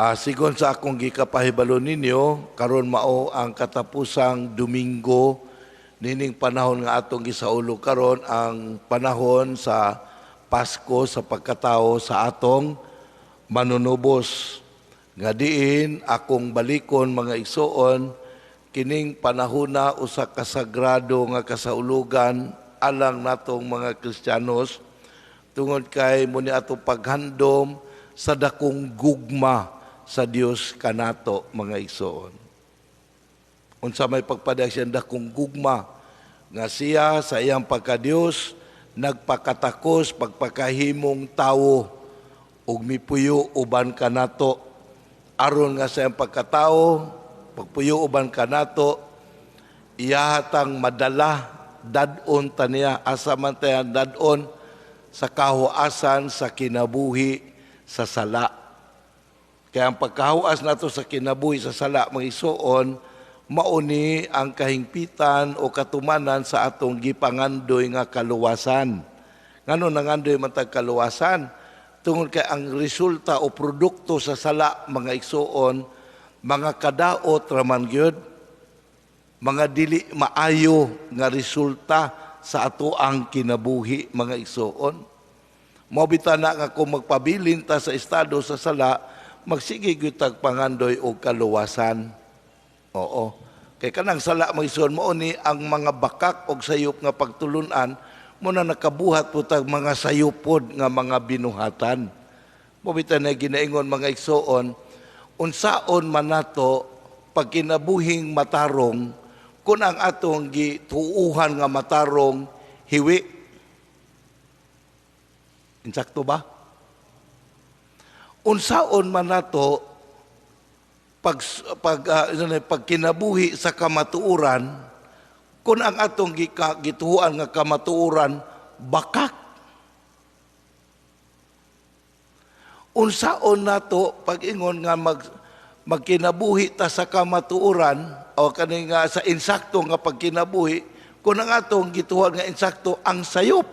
Sigon sa akong gikapahibalo ninyo, karon mao ang katapusang Domingo nining panahon nga atong gisaulog karon, ang panahon sa Pasko sa pagkatao sa atong Manunubos. Nga diin akong balikon, mga igsoon, kining panahona usa ka sagrado nga kasaulugan alang natong mga Kristiyanos tungod kay mao ni atong paghandom sa dakong gugma sa Dios kanato, mga igsoon. Unsa may pagpadayag siya dakong gugma nga siya sa iyang pagka-Dios nagpakatakos pagpakahimong tawo ug mipuyo uban kanato, aron nga sa iyang pagkatao, pagpuyo uban kanato, iyahatang madala, dad-on ta niya, asa man tayo dad-on sa kahuasan sa kinabuhi sa sala. Kaya ang pagkahuas nato sa kinabuhi sa sala, mga igsoon, mauni ang kahingpitan o katumanan sa atong gipangandoy nga kaluwasan. Ngano nangandoy man tag kaluwasan? Tungod kay ang resulta o produkto sa sala, mga igsoon, mga kadaot raman gyud, mga dili maayo nga resulta sa ato ang kinabuhi, mga igsoon. Mao bitaw na nga kung magpabilin ta sa estado sa sala, magsige gyud tag pangandoy og kaluwasan. Oo. Kay kanang sala, mga igsoon, mao ni ang mga bakak og sayop nga pagtulunan mo na nakabuhat po tag mga sayopod nga mga binuhatan. Mao bitaw na ginaingon, mga igsoon, unsaon man nato pagkinabuhing matarong kung ang atong gituuhan nga matarong hiwi? Insakto ba? Unsaon man nato pag pagkinabuhi sa kamatuoran kung ang atong gituohan nga kamatuoran bakak? Unsaon nato pag-ingon nga magkinabuhi ta sa kamatuoran o kani nga sa insakto nga pagkinabuhi kung ang atong gituohan nga insakto ang sayop?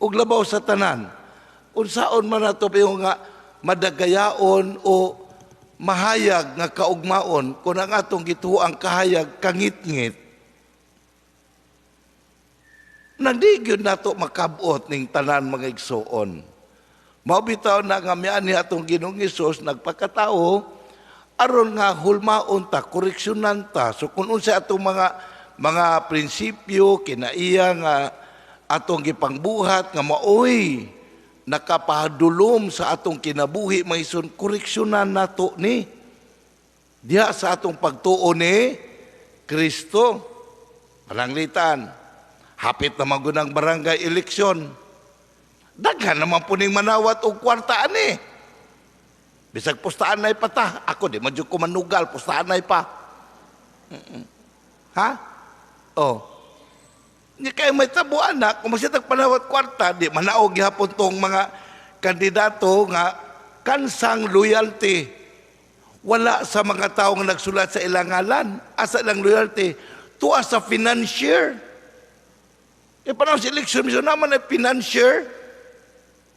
Ug labaw sa tanan, unsaon man nato paingon nga madagayaon o mahayag nga kaugmaon kung ang atong gituoang kahayag kangitngit? Nang di gyud nato makabot ning tanan, mga igsoon. Mao bitaw na nga mianhi atong Ginoong Hesus, nagpakatao aron nga hulmaon ta, koreksyonan ta. So kung unsa atong mga prinsipyo kinaiya nga atong gipangbuhat nga maoy nakapadulom sa atong kinabuhi, mga igsoon, koreksyonan nato ni diha sa atong pagtuo ni Kristo. Pananglitan, hapit na man ang barangay eleksyon. Daghan naman po ning manawat og kwarta ani. Bisag pustaan na pata. Ako di man jud ko manugal, pustaan na pa. Ha? Oh. Hindi kayo may tabo anak, kung masitag panawat kwarta, di manaog gihapon tong mga kandidato nga kansang loyalty. Wala sa mga tao nga nagsulat sa ilang ngalan, asa ilang loyalty, tuwa sa financier. E panahon sa election, miso naman ay financier,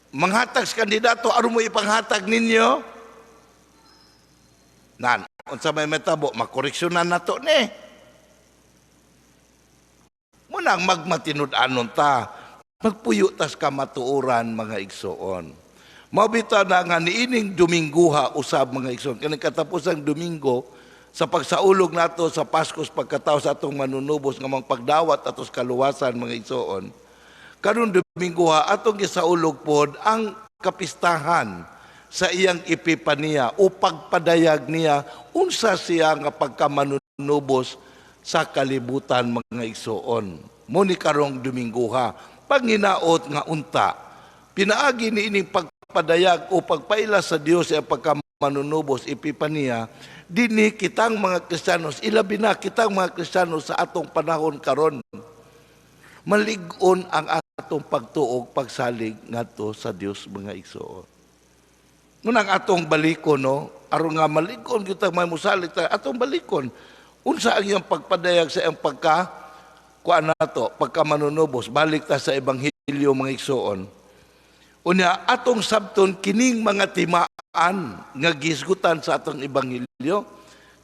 manghatag sa kandidato, aron mo ipanghatag ninyo. Nan, unsa may metabo, makoreksyonan nato ni. Munang magmatinud-anon ta, magpuyo tas kamatuoran, mga igsoon. Mao bitaw na nga niining Domingguha usab, mga igsoon, kaning katapusang Domingo sa pagsaulog nato sa Pasko pagkatao sa atong Manunubos nga mga pagdawat atos kaluwasan, mga igsoon. Karon Domingguha atong gisaulog pod ang kapistahan sa iyang epipaniya o pagpadayag niya unsa siya nga pagkamanunubos sa kalibutan, mga igsoon. Mo ni karong Domingguha, panginaot nga unta pinaagi ni ining pagpadayag o pagpaila sa Dios sa pagkamanunubos, epipaniya, dinhi kitang mga Kristiyanos, ilabi na kitang mga Kristiyanos sa atong panahon karon, malig-on ang atong pagtuog, pagsalig ngadto sa Dios, mga igsoon. Munang atong balikon, no, aron nga malig-on kita may musalig ta, atong balikon unsa ang iyang pagpadayag sa iyang pagka kuan nato, pagka manunubos. Balik ta sa ebanghelyo, mga igsoon. Unya atong sabton kining mga timaa. nga gisgutan sa atong ebanghelyo.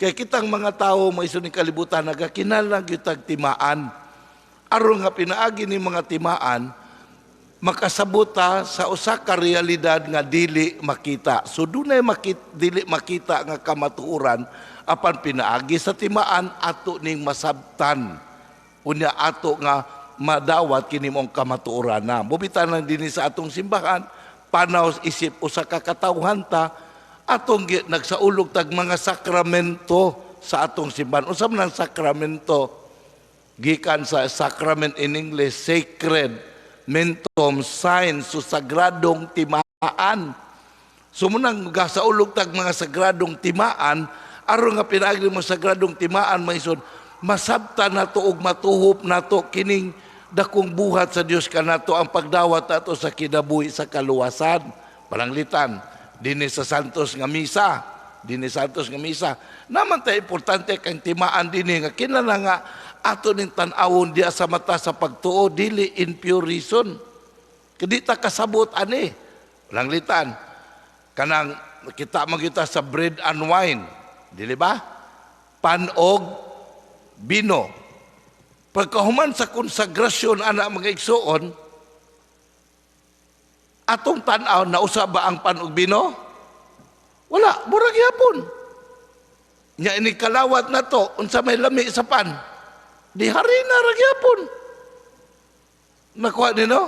Kay kitang mga tao, mga isuning kalibutan, nagakinahanglan gyud timaan. Aron nga pinaagi ni mga timaan, makasabot ta sa usa ka realidad nga dili makita. So dunay makita, dili makita nga kamatuoran, apan pinaagi sa timaan ato ning masabtan. Unya ato nga madawat kini mong kamatuoran na. Mubitan lang dinhi sa atong simbahan, panaw isip usa ka katawhan ta, atong nagsaulog tag mga sakramento sa atong simbahan. Unsa man ang sakramento? Gikan sa sacrament in English, sacred, mentum, sign, so sagradong timaan. So munang gasaulog tag mga sagradong timaan, aron nga pinaagi mo sagradong timaan, maisod, masabtan nato og matuhop nato kining dakong buhat sa Dios kanato, ang pagdawat nato sa kinabuhi sa kaluwasan. Pananglitan, dinhi sa Santos nga Misa, dinhi Santos nga Misa, naman tay importante kang timaan dinhi nga kinahanglan nga ato ning tan-awon diya sa mata sa pagtuo, dili in pure reason. Kadi ta kasabot ani. Pananglitan, kanang kita magita sa bread and wine, dili ba? Pan og bino. Pagkahuman sa konsagrasyon ana, mga igsuon, atong tan-aw, nausa ba ang pan og bino? Wala, mura gyapon. Nya ini kalawat na to, unsa may lami sa pan? Di harina ra gyapon. Nakuha nino?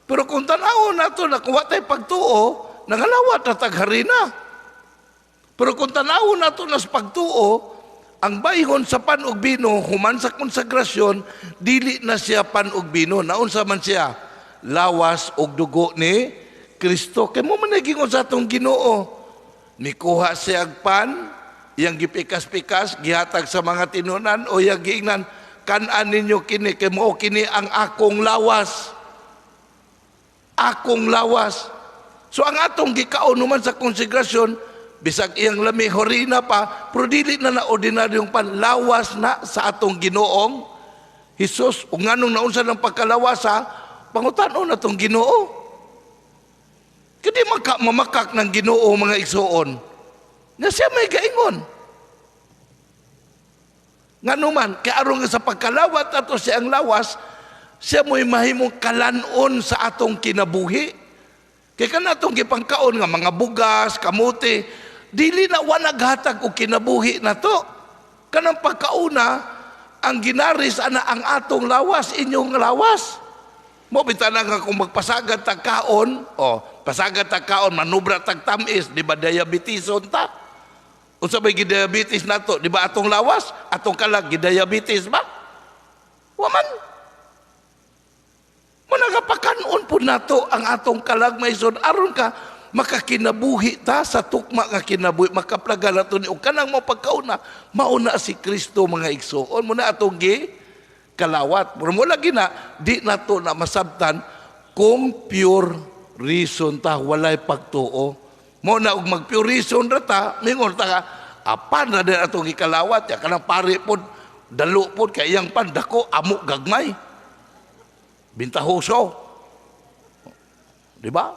Pero kung tan-awon nato, nakuha tayo pagtuo, nangalawat na tag harina. Pero kung tan-awon nato nas pagtuo, ang bayhon sa pan ug bino human sa konsagrasyon, dili na siya pan ug bino. Naunsa man siya? Lawas ug dugo ni Kristo. Kay mo man gingon sa atong Ginoo. Nikuha siya og pan, iyang gipikas-pikas, gihatag sa mga tinunan o iyang giingnan, "Kan-an ninyo kini, kay mao kini ang akong lawas." Akong lawas. So ang atong gikaon naman sa konsegrasyon, bisag iyang lami harina pa, pero dili na na ordinaryong pan, lawas na sa atong Ginoong Hesus. Ug nganong naunsa ng pagkalawasa, pangutan-on atong Ginoo. Kadi maka mamakak ng Ginoo, mga igsuon. Nga siya may gaingon. Ngano man, kay aron nga sa pagkalawat ato siyang lawas, siya mo'y mahimong kalanon sa atong kinabuhi. Kay kanatong gipangkaon nga mga bugas, kamuti, dili na wa naghatag og kinabuhi nato. Kanang pagkauna, ang ginaris ana ang atong lawas, inyong lawas. Mo bitaw na nga kung magpasagad tag kaon, oh, pasagad tag kaon, manubra tag tamis, di ba diabeteson ta? Unsa may gidiabetes nato? Di ba atong lawas, atong kalag gidiabetes ba? Wa man. Mo nagapakanon po nato ang atong kalag, maisod, aron ka makakinabuhi ta sa tukma nga kinabuhi, makaplaga nato ni ug kanang mo pagkauna mauna si Kristo, mga igsuon mo na atong gi kalawat. Pero mo lagi na di nato na masabtan kung pure reason ta, walay pagtuo. Mo na og mag pure reason ra ta, mingon ta ka apan ra din atong gikalawat ya, kanang pare pod dalo pod kay iyang pan dako, amo gagmay, bintahoso, di ba?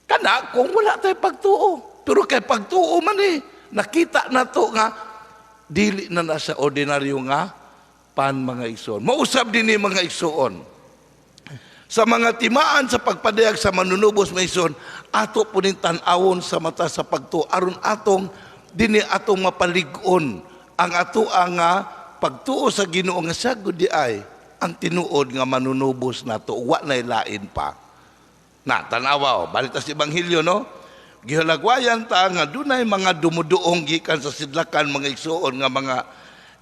Kana kung wala tayo pagtuo. Pero kay pagtuo man eh, nakita na to nga dili na nasa ordinaryo nga pan, mga igsoon. Mausab din ni, mga igsoon. Sa mga timaan sa pagpadayag sa manunubos, mga igsoon, ato po ning tan-awon sa mata sa pagtuo aron atong dinhi atong mapalig-on ang ato nga pagtuo sa Ginoo nga siya gud di ay ang tinuod nga manunubos nato, wa nay lain pa. Na, tanawa, oh, balik ta sa Ebanghelyo, no? Gihalagwayan ta nga dunay mga dumuduong gikan sa sidlakan, mga igsuon, nga mga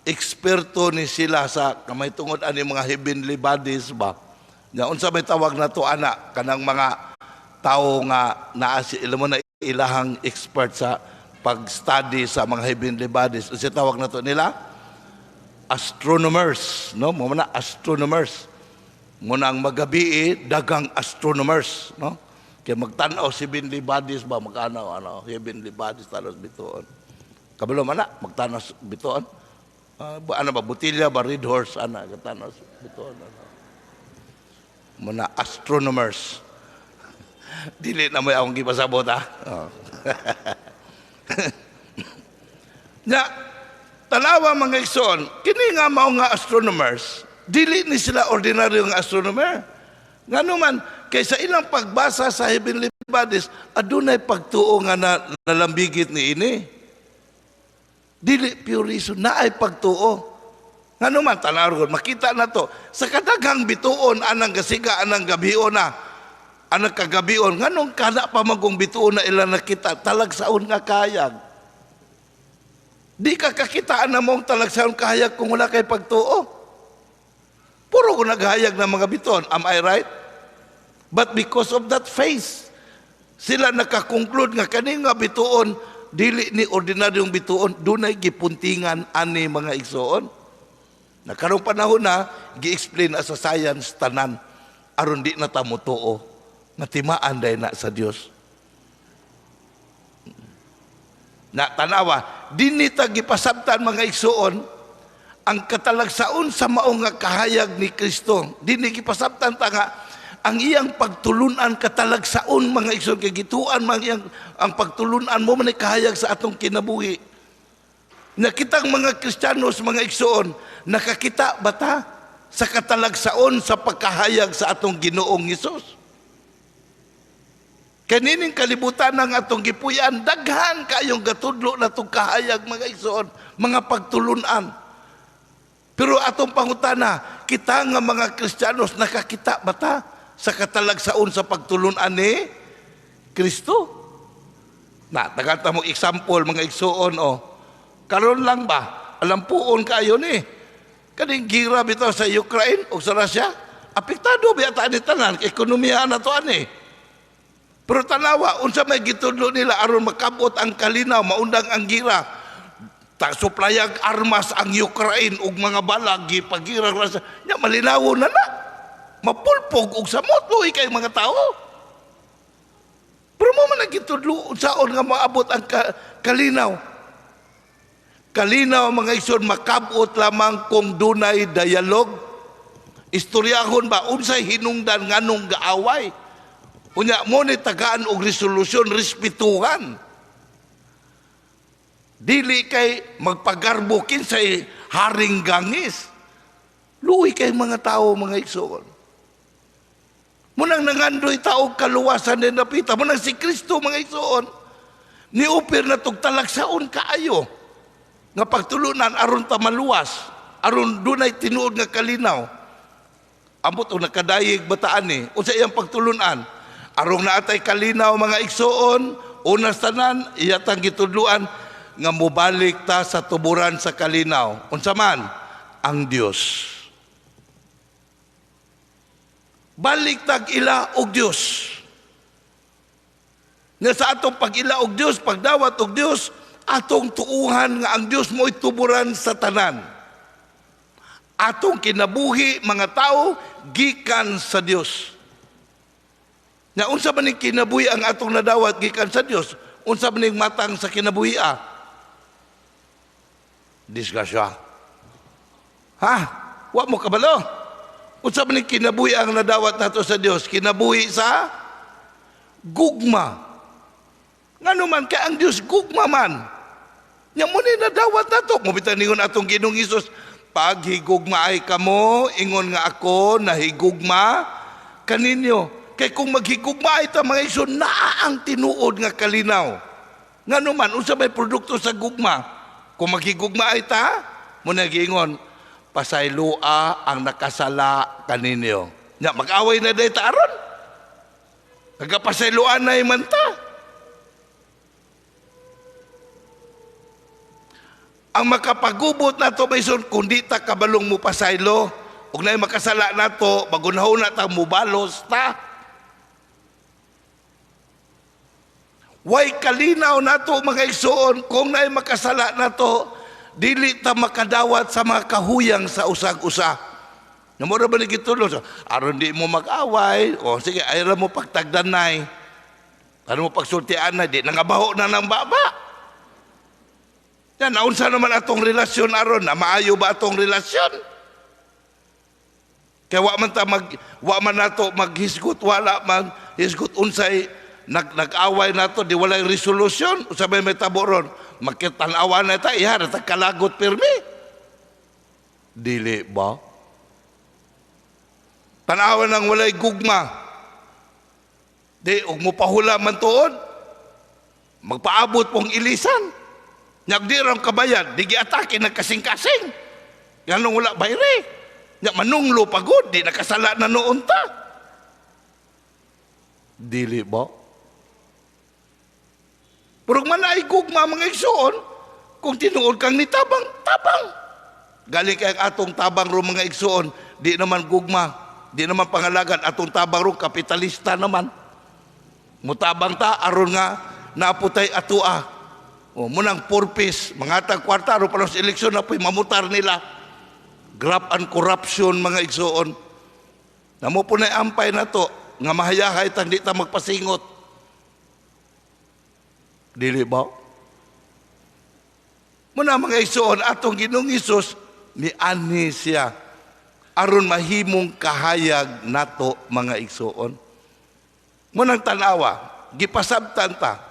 eksperto ni sila sa kamay tungod ani mga heavenly bodies ba. Nya unsa may tawag nato ana, kanang mga tawo nga naa si ila mo na ilahang expert sa pag-study sa mga heavenly bodies? Unsa tawag nato nila? Astronomers, no? Mo na astronomers. Muna ang magabi, dagang astronomers, no? Kaya magtan-aw si heavenly bodies ba, magkano, ano, heavenly bodies, talos bituon. Kabalo man na, magtan-aw bituon. Ano ba, butilya ba, red horse, ana, tanaw bituon. Ano. Muna astronomers. Dili na may akong gipasabot ha. Oh. Nya, tanawa mga igsoon, kini nga mao nga astronomers, dili ni sila ordinaryo nga astronomer. Ngano man, kay sa ilang pagbasa sa heavenly bodies, adunay pagtuo nga nalambigit ni ini. Dili pure reason, naay pagtuo. Ngano man, tanaw makita na to. Sa kadaghang bituon, anang gasiga, anang gabion na, anang kagabion, nganong kada pa magong bituon na ilang nakita, talagsaon nga kayag. Di ka kakitaan na mong talagsaon kahayag kung wala kay pagtuo. Puro ko naghayag ng mga bituon. Am I right? But because of that faith, sila nakakonclude nga kani nga bituon, dili ni ordinaryong bituon, dunay gipuntingan ani mga igsoon. Na karong panahon na, gi-explain na sa science tanan, aron di na ta motuo, nga timaan day na sa Dios. Na tanawa, dinhi ta gipasabtan mga igsoon, ang katalagsaon sa mao nga kahayag ni Kristo. Dinhi gipasabtan ta nga ang iyang pagtulunan katalagsaon mga igsoon, kay gituan man iyang ang pagtulunan mo man kahayag sa atong kinabuhi. Nakitang mga Kristiyanos mga igsoon, nakakita ba ta sa katalagsaon sa pagkahayag sa atong Ginoong Hesus? Kanining kalibutan ng atong gipuy-an, daghan kayong gatudlo na itong kahayag mga igsoon, mga pagtulunan. Pero atong pangutana, kita nga mga Kristiyanos, nakakita ba ta sa katalagsaon sa pagtulunan ni Kristo? Na, tagata mo example mga igsoon, oh. Karon lang ba? Alampuon kayo ni. Kaning gira bitaw sa Ukraine o sa Russia, apektado ba ta ani tanan, ekonomiya na to ani. Pero tanawa, unsa may gitudlo nila aron makabot ang kalinaw, maundang ang gira. Ta suplayag armas ang Ukraine ug mga balag gipagira Russia. Nya malinawo na na. Mapulpog og samot luoy kay mga tao. Pero mo man ang gitudlo unsaon nga maabot ang kalinaw. Kalinaw mga igsoon makabot lamang kung dunay dialog. Istoryahon ba unsay hinungdan nganong gaaway? Unya mo ni tagaan og resolusyon, respetuhan. Dili kay magpagarbo kinsay haring gangis. Luoy kay mga tao mga igsoon. Munang nangandoy tao kaluwasan ni napita. Munang si Kristo mga igsoon niupir na tug talagsaon kaayo nga pagtulunan aron ta maluwas, aron dunay tinuod nga kalinaw. Ambot og nakadayeg bataan ni unsa iyang pagtulunan? Aron naatay kalinaw mga igsoon, unas tanan iyatang gitudluan nga mobalik ta sa tuburan sa kalinaw. Unsa man? Ang Dios. Balik tag ila og Dios. Nga sa atong pag-ila og Dios, pagdawat og Dios, atong tuuhan nga ang Dios mo'y tuburan sa tanan. Atong kinabuhi mga tao gikan sa Dios. Nga unsa man ning kinabuhi ang atong nadawat gikan sa Dios? Unsa man ning matang sa kinabuhi ah? Disgrasya. Ha? Wa mo kabalo? Unsa man ning kinabuhi ang nadawat nato sa Dios? Kinabuhi sa gugma. Ngano man kay ang Dios gugma man. Nya mo ni nadawat nato. Mo bitan ningon atong Ginoong Hesus, paghigugma ay kamo, ingon nga ako nahigugma kaninyo. Kay kung maghigugma ay ta mga igsoon, naa ang tinuod nga kalinaw. Ngano man unsa may produkto sa gugma? Kung maghigugma ay ta, mo nagingon, pasayloa ang nakasala kaninyo. Nya mag-away na day ta aron. Nagapasayloan na man ta. Ang makapagubot nato maison kung di ta kabalong mo pasaylo, ug naay makasala nato, magunahon na ta mubalos ta. Way kalinaw nato mga igsoon kung naay makasala nato, dili ta makadawat sa mga kahuyang sa usag-usa. Namura ba ni gitudlo? So, aron di mo mag-away, o sige, ayaw mo pagtagdanay. Ano mo pagsultian na, di nangabaho na ng baba. Yan, naunsa naman atong relasyon aron, na maayo ba atong relasyon? Kaya wa man nato maghisgot, wala man Hisgot unsay nag-away nato, di walay resolution, unsa may tabo ron? Makitanawa na ta, iha ra ta kalagot pirmi. Dili ba? Tanawa nang walay gugma. Di og mopahula man tuod, magpaabot pong ilisan. Nya di ra kabayad, di giatake nagkasing-kasing. Nganong wala bayre? Nya manunglo pagod, di nakasala na noon ta. Dili ba? Pero man ay gugma, mga igsoon, kung tinuod kang nitabang, tabang. Galing kay atong tabang ro, mga igsoon, di naman gugma, di naman pangalagan, atong tabang ro kapitalista naman. Mutabang ta aron nga naputay atua. O munang purpose, mga tag kwarta ro pa sa eleksyon na po'y mamutar nila. Graft and corruption, mga igsoon. Namo po na ampay na to nga mahayahay tang di ta magpasingot. Dili ba? Muna, mga igsoon, atong Ginoong Hesus mianhi siya aron mahimong kahayag nato, mga igsoon. Munang tanawa, gipasabtan ta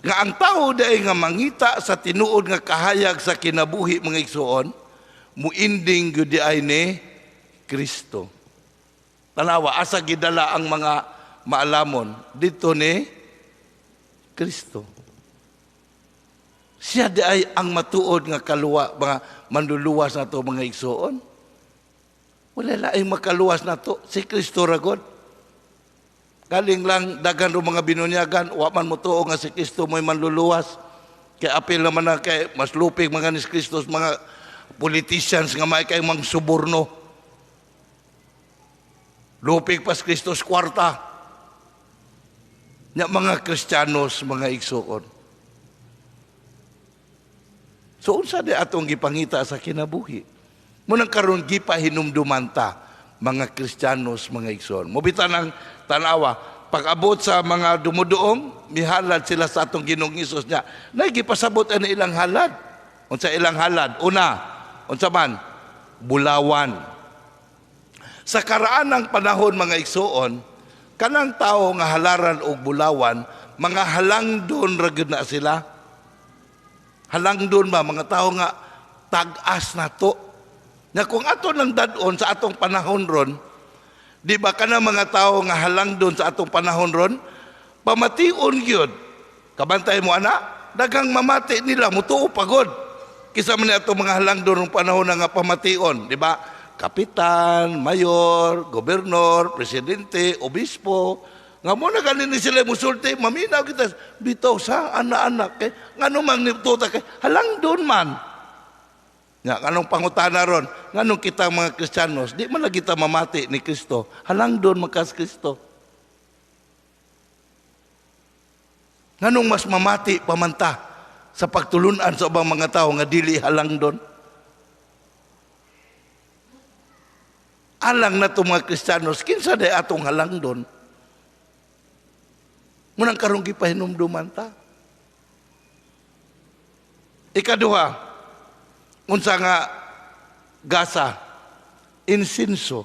nga ang tao dai nga mangita sa tinuod nga kahayag sa kinabuhi, mga igsoon, muinding gyud ay ni Kristo. Tanawa asa gidala ang mga maalamon dito ni Kristo. Siya di ay ang matuod nga kaluwa, mga manluluwas nato, mga igsoon. Wala laing makaluwas nato, si Kristo ra god. Galing lang dagan ro mga binunyagan, wa man mo tuo nga si Kristo mo'y manluluwas. Kay apil naman na kay mas lupig mga ni Kristo mga politicians nga may kay mang suborno. Lupig pas Kristo sa kwarta. Nya mga Kristiyanos, mga igsoon. So unsa di atong gipangita sa kinabuhi? Munang karon gipahinumduman ta, mga Kristiyanos, mga igsoon. Mobita ng tanawa, pag-abot sa mga dumuduong, mihalad sila sa atong Ginoong Hesus niya. Nagipasabot ang ilang halad. Unsa ilang halad? Una, unsa man? Bulawan. Sa karaan ng panahon, mga igsoon, kanang tao nga halaran og bulawan, mga halangdon ra gyud na sila. Halangdon ba mga tao nga tag-as na to. Na kung ato nang dad-on sa atong panahon ron, di ba kana mga tao nga halangdon sa atong panahon ron, pamation gyud. Kabantay mo ana, daghang mamati nila, mutuo pagod. Kisa man ni atong mga halangdon rong panahon na nga pamation, di ba? Kapitan, mayor, gobernador, presidente, obispo, nga mo na ganin ni sila musulti, maminaw kita, bitaw sa anak-anak, kay, ngano mang nituta kay, halangdon man. Nga, anong pangutana ron? Nganong kita mga Kristiyanos, di man lagi kita mamati ni Kristo, halangdon man kas Kristo. Nganong mas mamati pamanta sa pagtulunan sa ubang mga tao nga dili halangdon? Alang na itong mga Kristiyanos, kinsa day atong halangdon? Munang karong gipahinumduman ta. Ikaduha, unsa nga gasa? Insinso.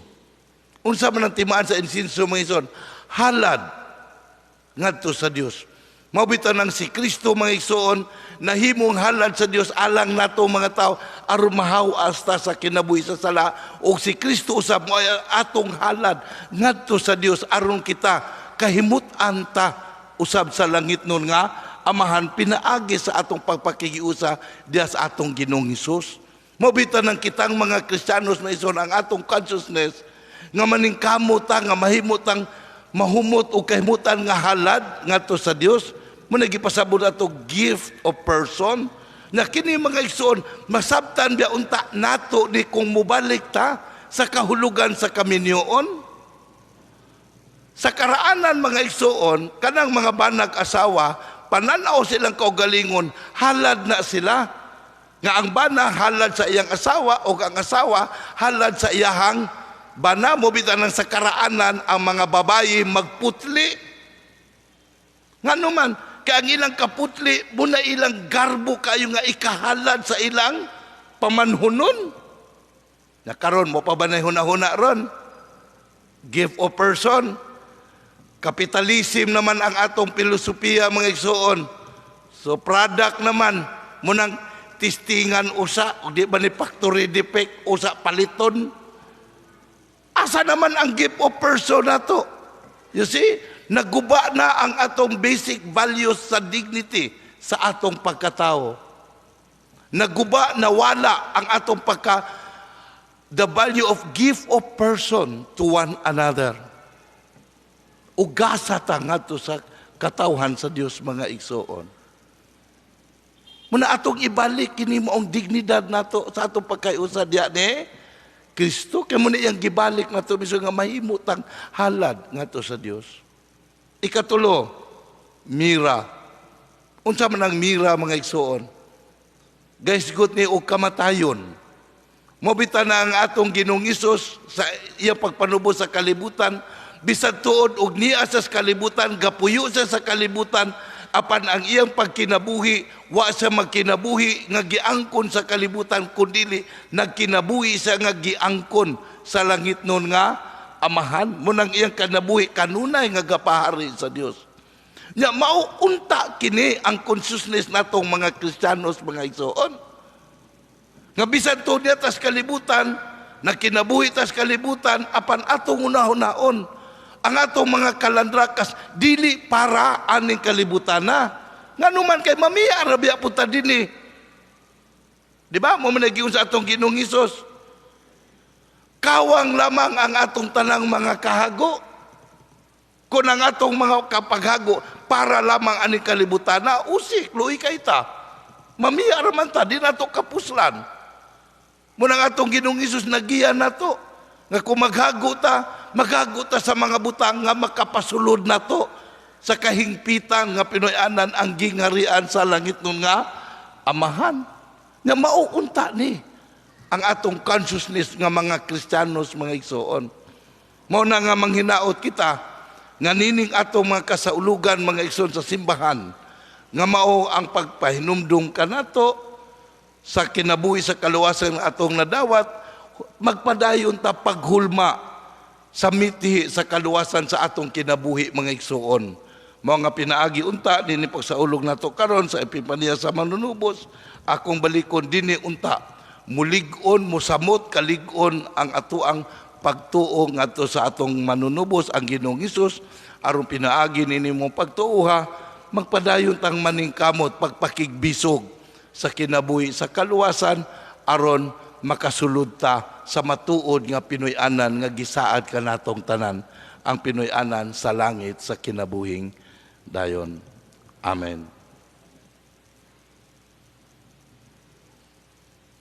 Unsa man ang timaan sa insinso, mga igsoon? Halad ngadto sa Dios. Mao bitaw nang si Kristo, mga igsoon, nahimong halad sa Dios alang nato mga tao aron mahaw-as ta sa kinabuhi sa sala, ug si Kristo usab mo atong halad ngadto sa Dios aron kita kahimut-an ta usab sa langit nun nga Amahan pinaagi sa atong pagpakigiusa diya sa atong Ginoong Hesus. Mao bitaw nang kitang mga Kristiyanos, mga igsoon, ang atong consciousness nga maningkamot ta nga mahimot ang mahumot o kahimutan nga halad ngadto sa Dios. Mo nagipasabot ato gift of person na kini, mga igsoon, masabtan biya unta nato ni kung mobalik ta sa kahulugan sa kaminyoon. Sa karaanan, mga igsoon, kanang mga banag asawa, pananaw silang kaugalingon, halad na sila. Nga ang bana halad sa iyang asawa o ang asawa halad sa iyahang bana. Mo bitan sa karaanan ang mga babayi magputli. Ngano man, kay ang ilang kaputli muna ilang garbo kayo nga ikahalad sa ilang pamanhunon. Na karon mo pa ba na hunahuna ron? Gift of person. Capitalism naman ang atong filosofiya, mga igsuon. So product naman munang testingan usa, di ba ni factory defect usa paliton. Asa naman ang gift of person nato? You see, naguba na ang atong basic values sa dignity sa atong pagkatao. Naguba, nawala ang atong pagka the value of gift of person to one another. Ugasa ta ngadto sa katawhan sa Dios, mga igsoon. Muna atong ibalik kini maong dignidad nato sa atong pagkaiusa diya ni Kristo, kay mo na iyang gibalik nato bisan nga mahimo tang halad ngadto sa Dios. Ikatulo, mira. Unsa man ang mira, mga igsoon? Gahisgot ni og kamatayon. Mobita na ang atong Ginoong Hesus sa iyang pagpanubos sa kalibutan, bisan tuod og niya sa kalibutan, gapuyo siya sa kalibutan, apan ang iyang pagkinabuhi, wa siya magkinabuhi nga giangkon sa kalibutan, kundili nagkinabuhi siya nga giangkon sa langit nun nga Amahan. Munang iyang kinabuhi kanunay nga gapahari sa Dios. Nya mao unta kini ang consciousness natong mga Kristiyanos, mga igsoon. Nga bisan tuod niya tas kalibutan, nagkinabuhi tas kalibutan, apan atong unahon-naon ang atong mga kalandrakas dili para aning kalibutan na. Ngano man kay mamiya ra biya punta dinhi. Di ba? Mo man sa atong Ginoong Hesus. Kawang lamang ang atong tanang mga kahago. Kung ang atong mga kapaghago para lamang aning kalibutan na, usik, luoy kay ta. Mamiya ra man ta, di nato kapuslan. Munang atong Ginoong Hesus nagiya nato nga kung maghago ta, maghago ta sa mga butang nga makapasulod nato sa kahingpitan nga Pinoy-anan ang gingarian sa langit nun nga Amahan. Nga mauunta ni ang atong consciousness nga mga Kristiyanos, mga igsoon. Mao na nga manghinaot kita nga nining atong mga kasaulugan, mga igsoon, sa simbahan, nga mao ang pagpahinumdum kanato sa kinabuhi sa kaluwasan nga atong nadawat, magpadayon ta paghulma sa mitihi sa kaluwasan sa atong kinabuhi, mga igsoon. Mao nga pinaagi unta dinhi pagsaulog nato karon sa Epipanya sa Manunubos, akong balikon dinhi unta mulig-on, musamot kalig-on ang atoang pagtuo ngadto sa atong Manunubos, ang Ginoong Hesus, aron pinaagi nini mong pagtuoha magpadayon tang maningkamot pagpakigbisog sa kinabuhi sa kaluwasan aron makasulod ta sa matuod nga Pinoy-anan nga gisaad kanatong tanan, ang Pinoy-anan sa langit sa kinabuhing dayon. Amen.